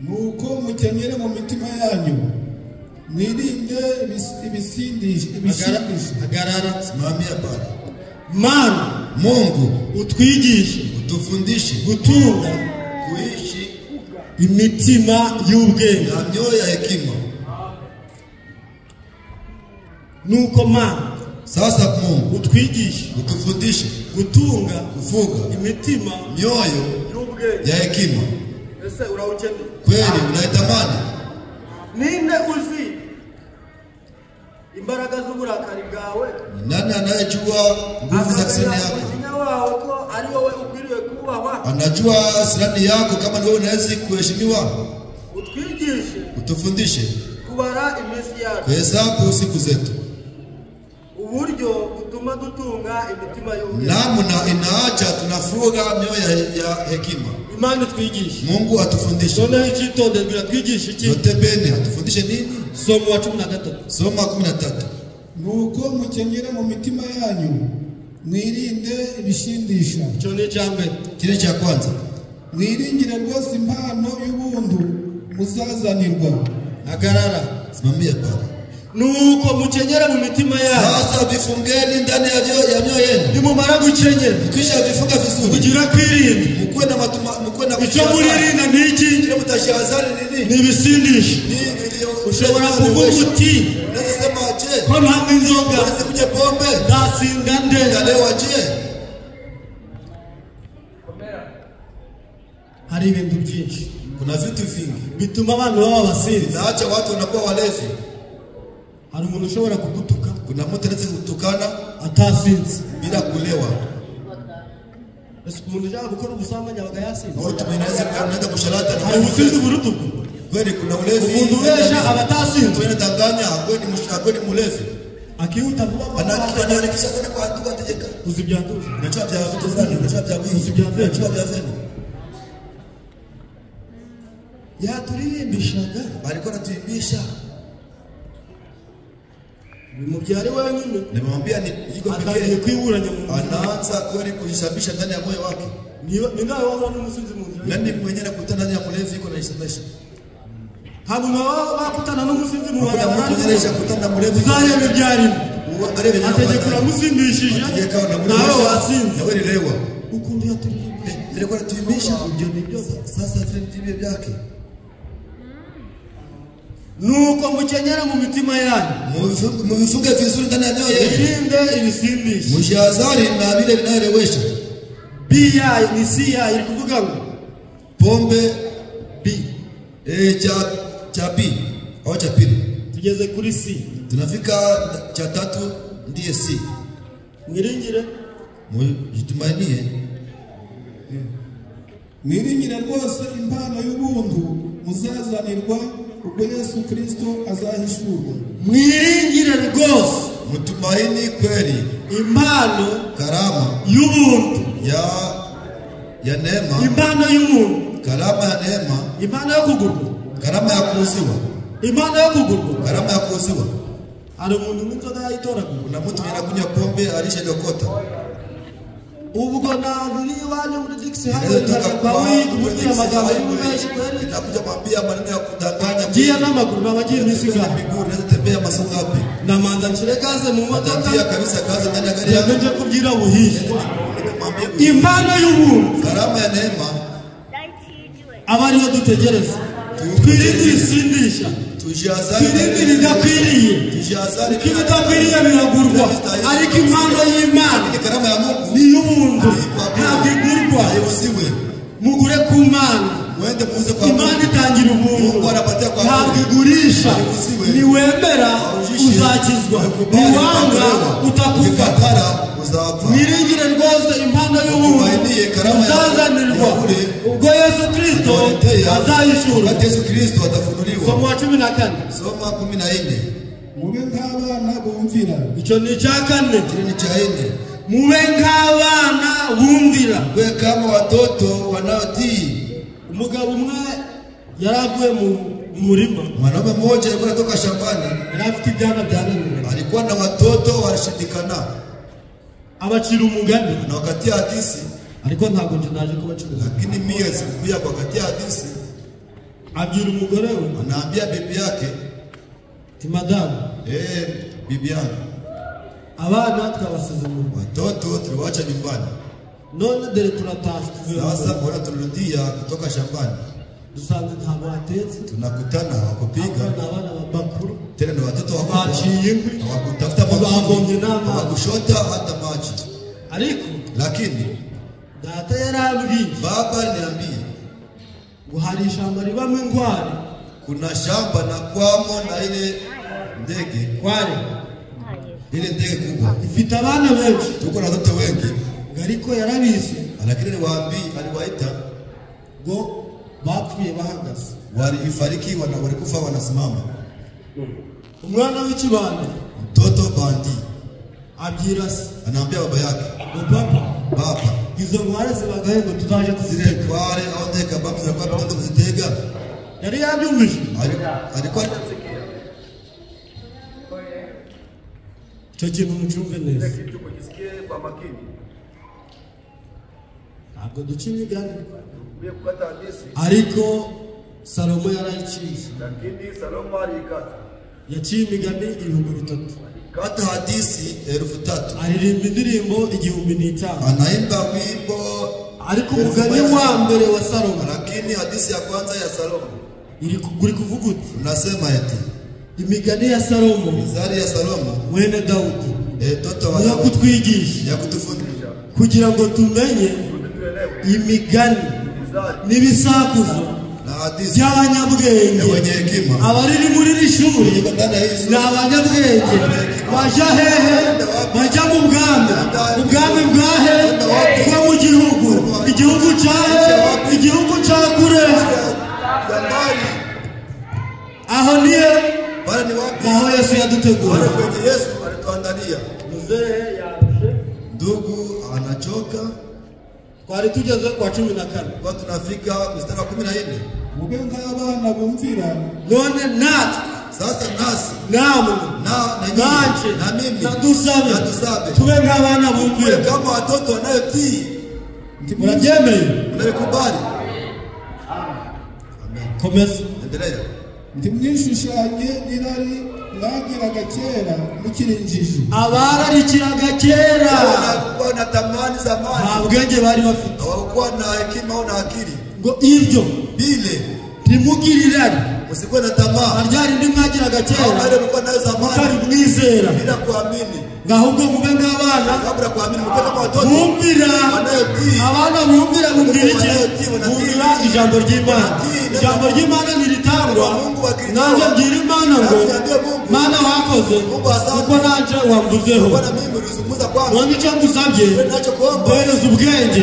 Nuko mukenyere mu mitima yanyu, mwirinde ibisindisha. Hagarara. Simamia pale. Mana, Mungu utwigishe utufundishe gutunga kuishi imitima y'ubwenge. na mioyo ya hekima. Nuko Mana, Sasa Mungu utwigishe utufundishe gutunga kufuga imitima mioyo y'ubwenge. ya hekima. Ese urawukeneye? Kweli unaitamani? Ninde uzi imbaraga z'uburakari bwawe? Ni nani anayejua nguvu za kisirani yako? Umujinya wawe ko ari wowe ukwiriye kubahwa. Anajua sirani yako kama ni wewe unaweza kuheshimiwa. Utwigishe Utufundishe kubara iminsi yacu, kuhesabu siku zetu, uburyo butuma dutunga imitima y'ubwenge. namna inaacha tunafuga mioyo ya hekima. Imana itwigishe. Mungu atufundishe. Noneho icyitonderwa iratwigisha iki? Note bene atufundishe nini? Soma wa 13. Soma 13. Nuko mukenyere mu mitima yanyu, mwirinde ibishindisha. Icyo ni icya mbere. Kile cha kwanza, Mwiringire rwose impano y'ubuntu muzazanirwa. Hagarara. simamia pale. Nuko mukenyere mu mitima yanyu. Sasa vifungeni ndani ya mioyo yenu. Nimumara gukenyera, Kisha vifunga vizuri, kugira kwirinda. mkuwe na matuma, mkuwe na Icyo muririnda ni iki? Kile mtashazani ni nini? Ni ibisindisha. Ni vilio. Ushobora kuvuga uti Unaweza sema je, ko ntanywa inzoga, unaweza kunywa pombe, nzasinda nde? ndalewa je? Hari ibintu byinshi Kuna vitu vingi bituma abantu baba abasinzi. vinaacha watu wanakuwa walevi. Hari umuntu ushobora kugutuka Kuna mtu anaweza kutukana atasinze. bila kulewa. Ese umuntu ushaka gukora ubusambanyi abaga yasinze? Mtu mwingine anaweza kusharata na Hari ubusinzi buruta ubwo. Kweli kuna ulevi. Umuntu ubesha aba atasinze. Mtu anadanganya, kweli ni mlevi. Akihuta vuba vuba. Anaharakisha sana kwa hatua atajeka. Uzi ibya nduzi. Unajua vya vitu fulani, unajua vya wingi, Uzi ibya venu. unajua vya venu. Yaturirimbishaga. Alikuwa anatuimbisha. Bimubyare wenyine. Nimemwambia ni yuko Atangiye pekee. kwiburanya mu nzira. Anaanza kweli kujisababisha ndani ya moyo wake. Ni nawe wahura n'umusinzi mu nzira. Nani mwenyewe anakutana ndani ya mlevi yuko anajisababisha. Ntabwo wakutana n'umusinzi mu Hakuna mtu barabara. mwenyewe anakutana na mlevi. Uzareba ibyo arimo. Uangalie venye Ategeka uramusindishije, Ategeka nawe wasinze. Nawe ni lewa. Ukuntu yaturirimba. Alikuwa anatuimbisha. Ibyo ni byo. Sasa vile ndivyo vyake. Nuko mukenyere mu mitima yanyu, Muvifunge vizuri ndani ya mioyo yenu. mwirinde ibisindisha. Mshahazari na vile vinaelewesha. B ni C iri kuvuga ngo Pombe B. Cha B au cha pili. Tugeze kuri C. Tunafika cha tatu ndiye C. Mwiringire Mjitumainie. Mwiringire rwose impano y'ubuntu muzazanirwa ubwo Yesu Kristo azahishurwa. Mwiringire rwose Mtumaini kweli impano karama y'ubuntu, ya neema, impano y'ubuntu, karama ya neema, impano yo kugurwa, karama ya kuuziwa, impano yo kugurwa. karama ya kuuziwa. Hari umuntu w'inzoga yayitoragura. Kuna mtu anakunywa pombe alishajokota. Ubwo navuri iwanyu muri Dix Highway kwa wiki kumubwira amagambo y'ububeshi kweli. Nakuja kwambia maneno ya kudanganya. Ngiye n'amaguru nabagiye imisiga. Miguu naweza tembea masaa ngapi? Namanza nshire gaze mu modoka. Natia kabisa gaze ndani ya gari yangu. Nje kubyira buhiye. Nikamwambia Impano y'ubuntu karama ya neema aba ariyo dutegereza. Twirinde ibisindisha, twirinde ibidakwiriye, kuko ibidakwiriye biragurwa, ariko impano y'Imana ni iy'ubuntu, ntabwo igurwa. Mugure ku Mana. Imana itangira ubuntu, ntabwo igurisha. Niwemera uzakizwa, niwanga utakufa. Mwiringire rwose impano y'ubuntu uzazanirwa ubwo Yesu Kristo azahishurwa. Soma wa 14. Soma 14. Mube nk'abana bumvira. Icyo ni icya kane. Kile ni cha nne. Mube nk'abana bumvira. Mwe kama watoto wanaotii. Umugabo umwe yari avuye mu murima. Mwanaume mmoja alikuwa anatoka shambani. Yari afite ibyana byananiranye. Alikuwa na watoto walishindikana. Abacira umugani. Na wakatia hadisi. Ariko ntabwo nje naje kubacira. Lakini mie sikukuja kuwakatia hadisi. Abwira umugore we. Anaambia bibi yake. Ati madamu. Bibi yangu. Abana twabasize mu rugo. Watoto tuliwaacha nyumbani. None dore turatashye. Sasa bora tunarudia kutoka shambani. Dusanze ntabwo batetse. Tunakutana hawakupika. Abana bakuru. Tena ni watoto wakubwa. Baciye inkwi. Hawakutafuta Bavomye n'amazi. Hawakushota hata maji. Ariko lakini data yarambwiye. Baba aliniambia ngo hari ishyamba ribamo ingware. Kuna shamba na kwamo na ile ndege. Kware. Ile ndege kubwa. Ifite abana benshi. Tuko na watoto wengi. Ariko yarabizi. Lakini aliwaita ngo bapfuye bahagaze. Walifariki, walikufa wanasimama. Umwana w'ikibanda. Mtoto bandi. Abwira se. Anaambia baba yake. Ngo papa. Baba. Izo ngware zibagaye ngo tuzaje kuzitega. Zile ngware au ndege kabambi zinakuwa mtoto kuzitega. Yari yabyumvise. Alikuwa icyo kintu mucyumve neza. Kitu mukisikie kwa makini. Ntabwo duca imigani. Kukata hadisi. Ariko Salomo yarayiciye. Lakini Salomo aliikata. Yaciye imigani 3000. Kata hadisi 3000. Aririmba indirimbo 1005. Anaimba wimbo. Ariko umugani wa mbere wa Salomo. Lakini hadisi ya kwanza ya Salomo uri kuvuga uti. Unasema eti imigani ya Salomo, mizari ya Salomo mwene Dawudi, mtoto wa ya kutwigisha, ya kutufundisha kugira ngo tumenye imigani n'ibisakuzo na hadisi by'abanyabwenge. Wenye hekima. Abariri muri iri shuri ni abanyabwenge. Bajya hehe? Bajya mu bwami. Ubwami bwa he? Bwo mu gihugu. Igihugu cya he? Igihugu cya kure. Aho niyo naho Yesu yadutegura. Yesu alituandalia. Muzehe yarushe. Ndugu anachoka. Twari tugeze kwa 14. Kwa tunafika mstari wa 14. Mube nk'abana bumvira. None natwe sasa nasi namwe na nanje na mimi na dusabe tube nk'abana bumvira kama watoto wanayotii. Murabyemeye? Mnabikubali? Amen. Komeza. Endelea. Ntimwishushanye n'irari mwagiraga kera mukiri injiji. Abararikiraga kera walikuwa na tamani zamani, nta bwenge bari bafite, hawakuwa na hekima au na akili. Ngo ibyo bile ntimugire irari, usikuwe na tamaa rya rindi mwagiraga kera bado mlikuwa nayo zamani, mutari mwizera, bila kuamini. Ahubwo mube nk'abana kabla kuamini, mkuwe kama watoto bumvira. Wanayotii. Abana bumvira bumvira iki? Bumvira ijambo ry'Imana. Ijambo ry'Imana ntiritangwa. Nanjye mbwira Imana ngo Mana wakoze kuko nanjye wamvuzeho. None icyo ngusabye, mpereza ubwenge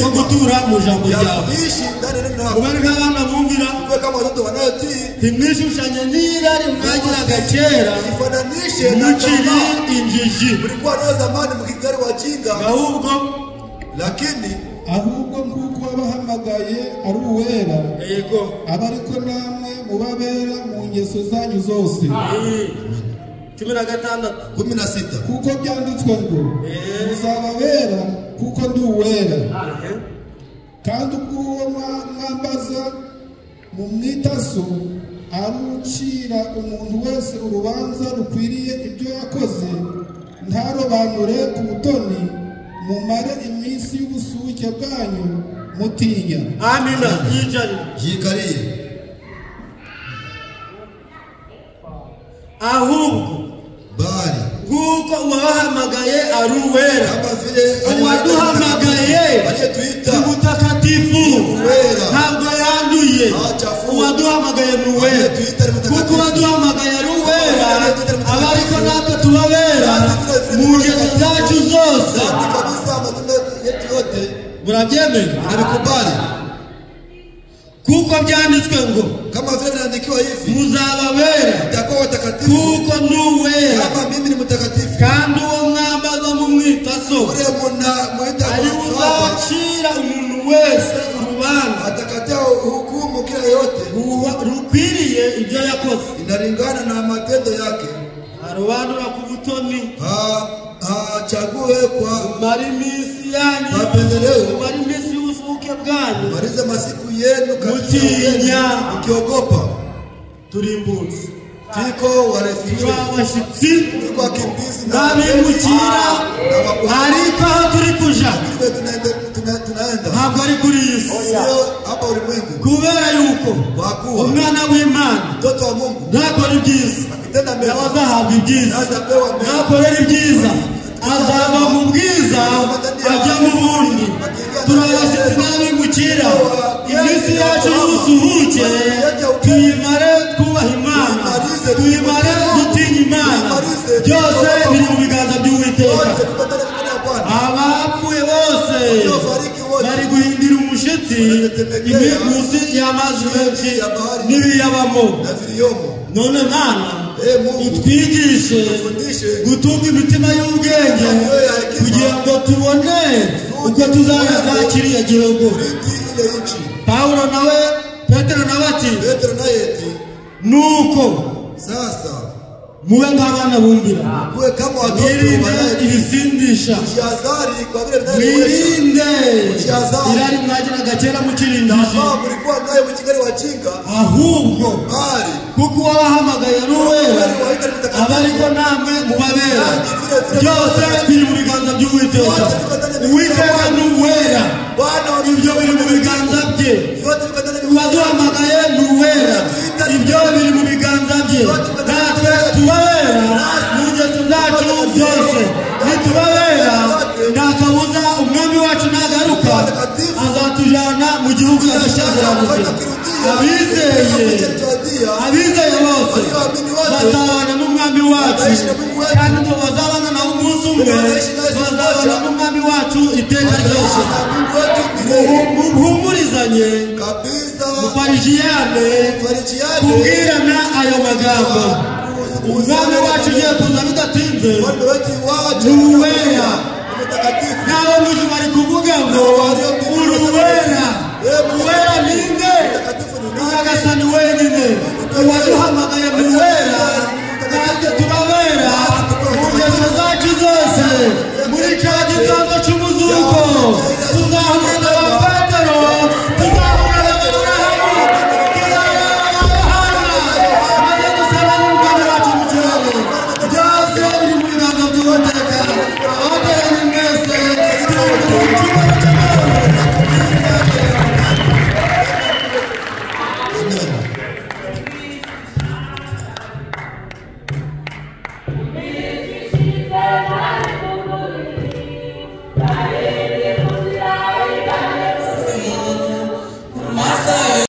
bwo gutura mu ijambo ryawe. Mube nk'abana bumvira, ntimwishushanye n'irari mwagiraga kera mukiri injiji. Mlikuwa nao zamani mkingali wajinga. Ahubwo lakini ahubwo nk'uko wabahamagaye ari uwera, yego, aba ariko namwe mubabera mu ngeso zanyu zose. 16. 16. Kuko byanditswe ngo muzababera kuko ndi uwera. Kandi ubwo mwambaza mu mwitaso arucira umuntu wese urubanza rukwiriye ibyo yakoze, ntarobanure ku butoni, mumare iminsi y'ubusuke bwanyu mutinya. Amina. Yicare. Yikariye. Ahubwo bali kuko uwabahamagaye ari uwera, kama vile uwaduhamagaye aliyetuita ni mutakatifu, uwera, ntabwo yanduye. Hachafuwe. Uwaduhamagaye ni uwera, Aliyetuita ni kuko mtakatifu. uwaduhamagaye ari uwera, aba ariko natwe tubabera mu ngeso zacu zose. Dhambi kabisa, matendo yetu yote Murabyemera? tunabikubali, Kuko byanditswe ngo kama vile vinaandikiwa hivi, muzababera mtakuwa watakatifu kuko ndi uwera, kama mimi ni mtakatifu. kandi uwo mwambaza mumwita so Ule munamuita ari Baba uzacira umuntu wese urubanza atakatia hukumu kila yote rukwiriye ibyo yakoze. inalingana na matendo yake. Arobanura ku butoni, Hachague kwa mara iminsi yanyu, mapendeleo, mara iminsi y'ubusuke bwanyu maliza masiku yenu katika Mutinya. ugeni, mkiogopa. Turi impunzi, Tiko turi warefugee, abashyitsi tiko wakimbizi na n'abimukira, na wakuhama. ariko aho turi kuja Vile tunaenda ntabwo ari kuri iyi si, sio hapa ulimwengu, kubera yuko kwa kuwa umwana w'Imana mtoto wa Mungu ntakora ibyiza akitenda nawe mema azahabwa ibyiza, atapewa mema, nakorera ibyiza azava mu bwiza ajya mu bundi. Turi abashyitsi n'abimukira, iminsi yacu y'ubusuhuke tuyimare twubaha Imana, tuyimare dutinya Imana. Byose biri mu biganza by'Uwiteka. wote tuko ndani ya mikono ya Bwana. Abapfuye bose Waliofariki wote bari guhindira umushyitsi munsi y'amazi menshi n'ibiyabamo. na viliomo. None Mana, Ee Mungu, utwigishe tufundishe gutunga imitima y'ubwenge kugira ngo tubone uko tuzabona kiriya gihugu. kurithi ile nchi. Pawulo nawe, Petero nawe ati Petro naye eti nuko sasa mube nk'abana bumvira, kuwe kama watoto mwirinde wanaye ibisindisha, jihadhari kwa vile vinavyoelewesha. mwirinde irari mwagiraga kera mukirindije, Ambao mlikuwa nayo mkingali wajinga, ahubwo bali kuko uwabahamagaye ari uwera, aba ariko namwe mubabera. Byose biri mu biganza by'Uwiteka. Uwiteka ni uwera, Bwana ibyo biri mu biganza bye. vyote viko ndani ya mikono Uwaduhamagaye ni uwera, ibyo biri mu biganza bye. Natwe tubabera mu ngeso zacu zose, nitubabera nta kabuza umwami wacu nagaruka azatujyana mu gihugu yadusezeranyije. Abizeye, abizeye bose bazabana n'umwami wacu, kandi ngo bazabana nawe umunsi umwe, bazabana n'umwami wacu iteka ryose. na Mungu wetu milele Muhumurizanye, kabisa. mufarijiyane Farijiane kubwirana ayo magambo. Umwami wacu ugiye kuza bidatinze, mfalme wetu iwaja